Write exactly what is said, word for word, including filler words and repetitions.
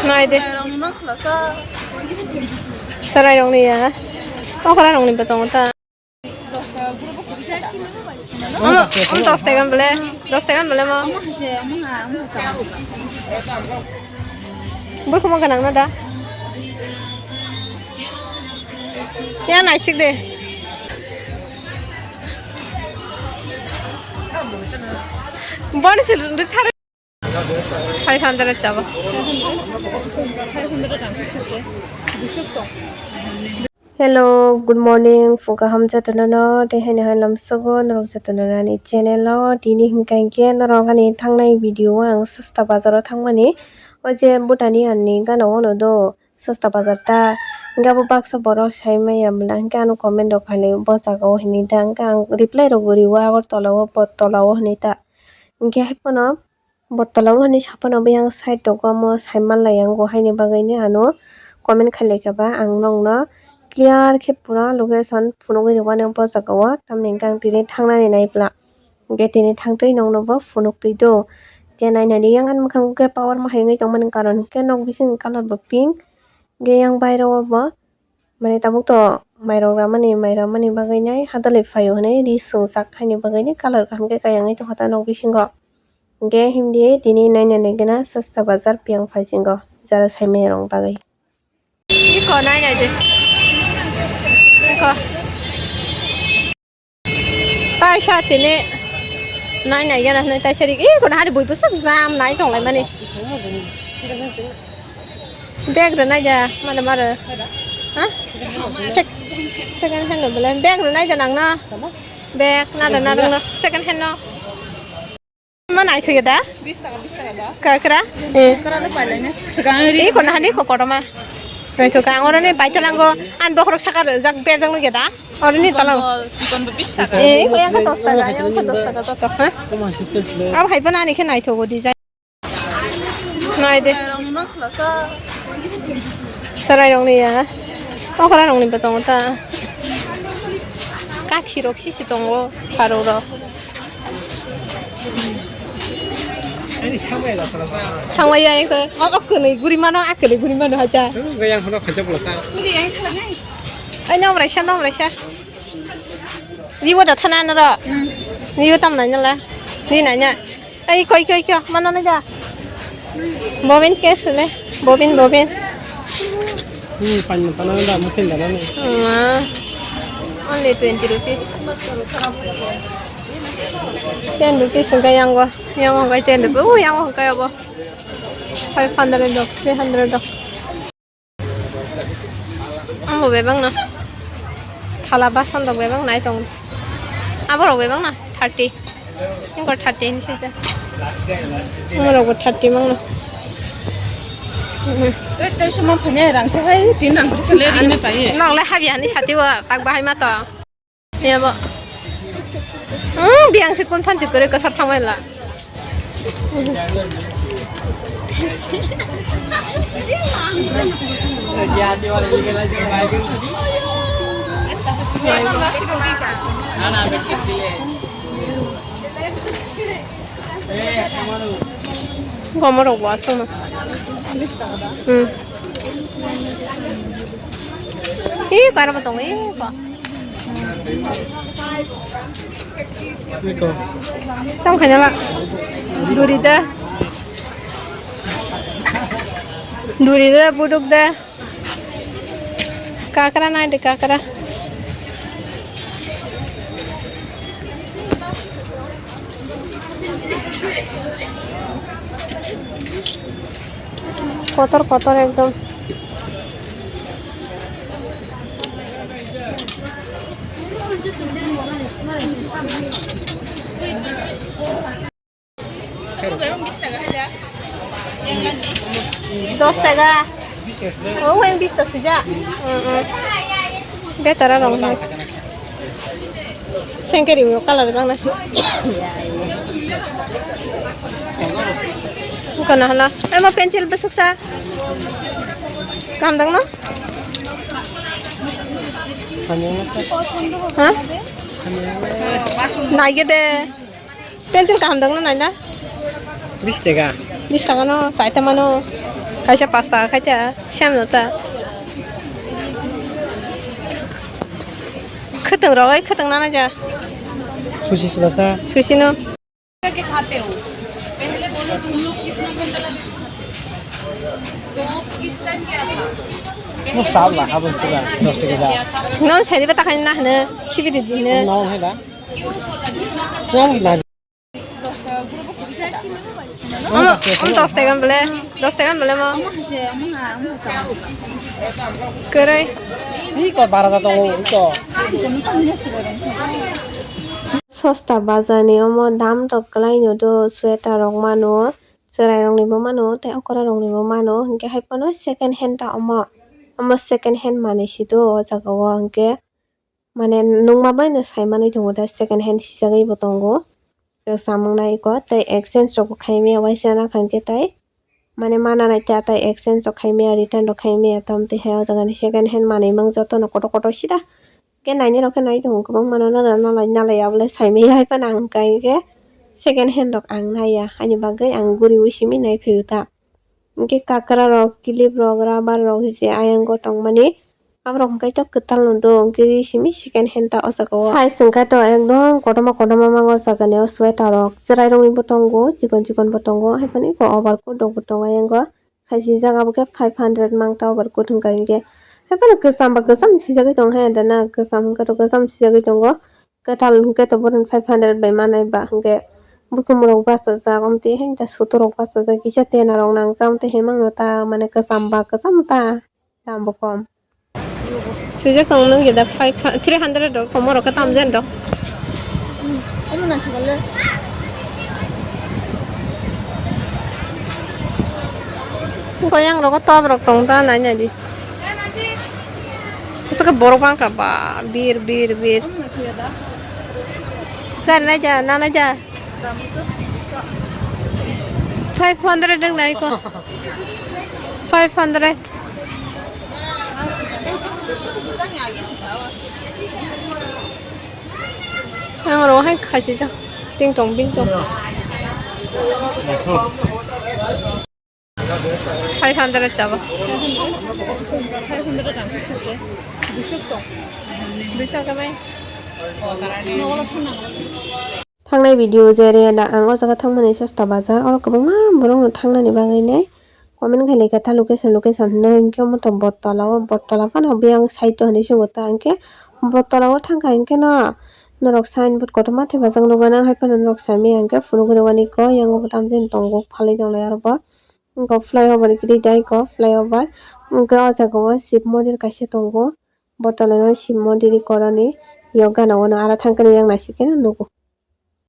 Nai de. Sarai rok ni ya. Okra rok ni ba tongo ta. Omo, omo dos taka bole, dos taka bole mo. Bo komo ganang na da. Ya naisik de. Boni se rwk thar. Five hundred chabo. Hello, good morning, phung kaham jotono no, tei haino hai lamsogo norok jotono ani channel o. Tini hinkha hinkhe norok ani thangnai video o ang Sasta bazar o thangmani, o je Bhutani ani gana o no do. Sasta bazar ta, hingke abo baksa borok sai maya mela, hingke ano comment rok khainai bo jaga o hinui ta, hingke ang reply rok bo rio Agartala o, Bottola o hinui ta. Hingke hai phano Bottola o hinui sa phano biyang side rogo omo sai manlai ya, wngkha haini bagwi ni ano comment khailai kha ba ang nokno clear khe pura location phunugwi rwmani bo jaga o, tamni hingke ang tini thangnani naipla. Hingke tini thangtwi nokno bo phunuk twi do. Hingke nainani yang ani mwkhang o khe power ma hai wngwi tongmani karon hingke nok bising colour bo pink. Hingke yang bairo o bo, mane tabuk to mairok ramani, mai ramani bagwi nai hadalwi phaio hinui ri swngjak haini bagwi ni colour kaham khe kayangwi tongkha ta nok bisingo. Hingke himdi tini nainani gana Sasta bazar piyang phaisingo jara sai maya rok bagwi. Iko nainai de. Iko. Taisa tini nai nai gana hinui taisa ri. Ih, kono hari bui bwswk jam nai tong lai mani. Bag rwnai da, mare mare. Ha? Sek-, second hand no belai. Bag rwnai da nang no. Bag naro naro no. Second hand no. Ma naithok ya da? Bis taka, bis taka da. Kakra? Eh. Kakra le pailai ne. Sekarang ini. Eh, kono hani ko kotorma. Naithok ang oro ni bai talango an bokhorok saka rwjak berjak nugya da? Oro ni talang. Chikon bo bis taka. Eh, ko yang dos taka, yang dos taka to to, ha? Abo hai phano ani khe naithogo design. Nai de. Sarai rok ni ya. Okra rok ni bo tongo ta. Kathi rok sisi tongo, pharo rok. Thangmaya, o, o kwnwi guri mano, a kwnwi guri mano, hacha. Yang hono khacha bwla sa. Ai, nom raisa, nom raisa. Riwo da thana noro. Riwo tam nai nala. Ni nai na. Ai, koi, koi, koi, mano na ja. Bobin ke sule. Bobin, bobin. Hmm, pan, pan, da, mungkin da, ni. Ma. Only twenty rupees. Ten rupees hingke yango. Yango hingke ten rupees. Oh, yango hingke abo. Five hundred dok, three hundred dok. Ang bo bebak no. Thala basan dok bebak nai tong. Abo rok bebak na thirty. Engkor thirty hinwi swijak. Umorok bo thirty mangno. Eh, tei suma phanya rang khe hai, tin rang khe le ring ne pai. Nok le habi hani sati o pak bahai ma to. Yabo. Hmm, biang si kun phan si kore ko sap thangmai la. Gomorok bo aswk no. Hmm. Ih, kar bo tongo, ih, ko. Tamo khaina ba. Duri da. Duri da, buduk da. Kakra nai de, kakra. Kotor kotor ekdom. Dos taka. Oh, yang bis ta sija. Betara rong hai. Sengkeri ulo color jang na. Kana hala. Ema pencil besuk sa. Kam dang no? Ha? Nai gede. Pencil kaham dang no naina? Bis taka. Bis taka no, sai ta mano. Kaisa pasta khaita, siam no ta. Khwtwng rogwi khwtwng nana ja. Sushi silasa. Sushi no. के खाते हो? पहले बोलो तुम लोग कितना घंटा लगा? तो किस टाइम गया था? Mo sab la habon sila dos taka ja. Non sari ba takhani na hne, sibi di din ne. No hai da. क्यों बोला? Ngam na. Omo, omo dos taka bole, dos taka bole mo. Kwrwi. Ni ko bara da tongo, ni ko. Sosta bazar ni omo dam rok kwlai no do, sweater rok mano, chwrai rok ni bo mano, tei okra rok ni bo mano, hinkhe hai phano second hand ta omo, omo second hand manwi se do o jaga o, hinkhe mane nungma bai no sai manwi tongo da, second hand sijagwi bo tongo, tei samung nai ko tei exchange rok bo khai maya waisa na khan khe tei. Mane mana nai ta tai exchange rok khai maya, return rok khai maya, tam twi hai o jaga ni second hand manwi mang joto no kotor kotor sida. Khe naini rok khe nai tongo kwbangma no nalai nalai abo le sai maya hai phano ang hwnkha hinkhe second hand rok ang naiya, ani bagwi ang guriwi simi nai phaiyo ta. Hinkhe kakra rok, clip rok, rubber rok je ayang o tongmani. Aborok hwnkhe to kwtal no do, hwnkhe simi second hand ta o jaga o. Size hwnkhe to ekdom kotorma kotorma mang o jaga ni o sweater rok, chwrai rok ni bo tongo, chikon chikon bo tongo, hai phano eko overcoat rok bo tongo ayang o. Khaisi jaga bo khe five hundred mang ta overcoat hwnkha hinkhe. Hai phano kwcham ba kwcham sijagwi tong hai da na, kwcham hwnkhe to kwcham sijagwi tongo, kwtal hwnkhe to bohrok five hundred bai manai ba hinkhe. Bukhum rok bachajak, omtwi hai da sutur rok bachajak, kisa tena rok nangjak, omtwi hai mangno ta mane kwcham ba kwcham ta. Dam bo kom. Swijak tong nang kida five, three hundred rok, komo rok tam jen rok. Ano nang thukale. Koyang rok top rok tong ta nai nai di. Saka borok bangka ba, bir, bir, bir. Ano nang thukale da. Kar nai ja, na nai ja. Five hundred ang nai ko. Five hundred. Ang ro hai khaisi ja. Ting tong bing tong. Five hundred chaba. Five hundred ang. Duiso tong. Duiso ka bai. Thangnai video je re da ang o jaga thangmani sosta bazar, oro kwbangma borok no thangnani bagwi nai comment khai lai kha ta location location hinwi, hinkhe omo to bottola o, bottola phano biyang side o hinwi swngo ta, hinkhe bottola o thangkha hinkhe no norok signboard kotorma thepajak nukgo, nang hai phano norok saimanya hinkhe phunugwi rwani kok yango bo tamjani tongo phalwi tonglai aro bo. Wngkha flyover giri dai kok flyover. Wngkha o jaga o Shiv mondir kaisa tongo. Bottle o Shiv mondir koroni yok gana o no aro thangkhe yang naisik khe nugo.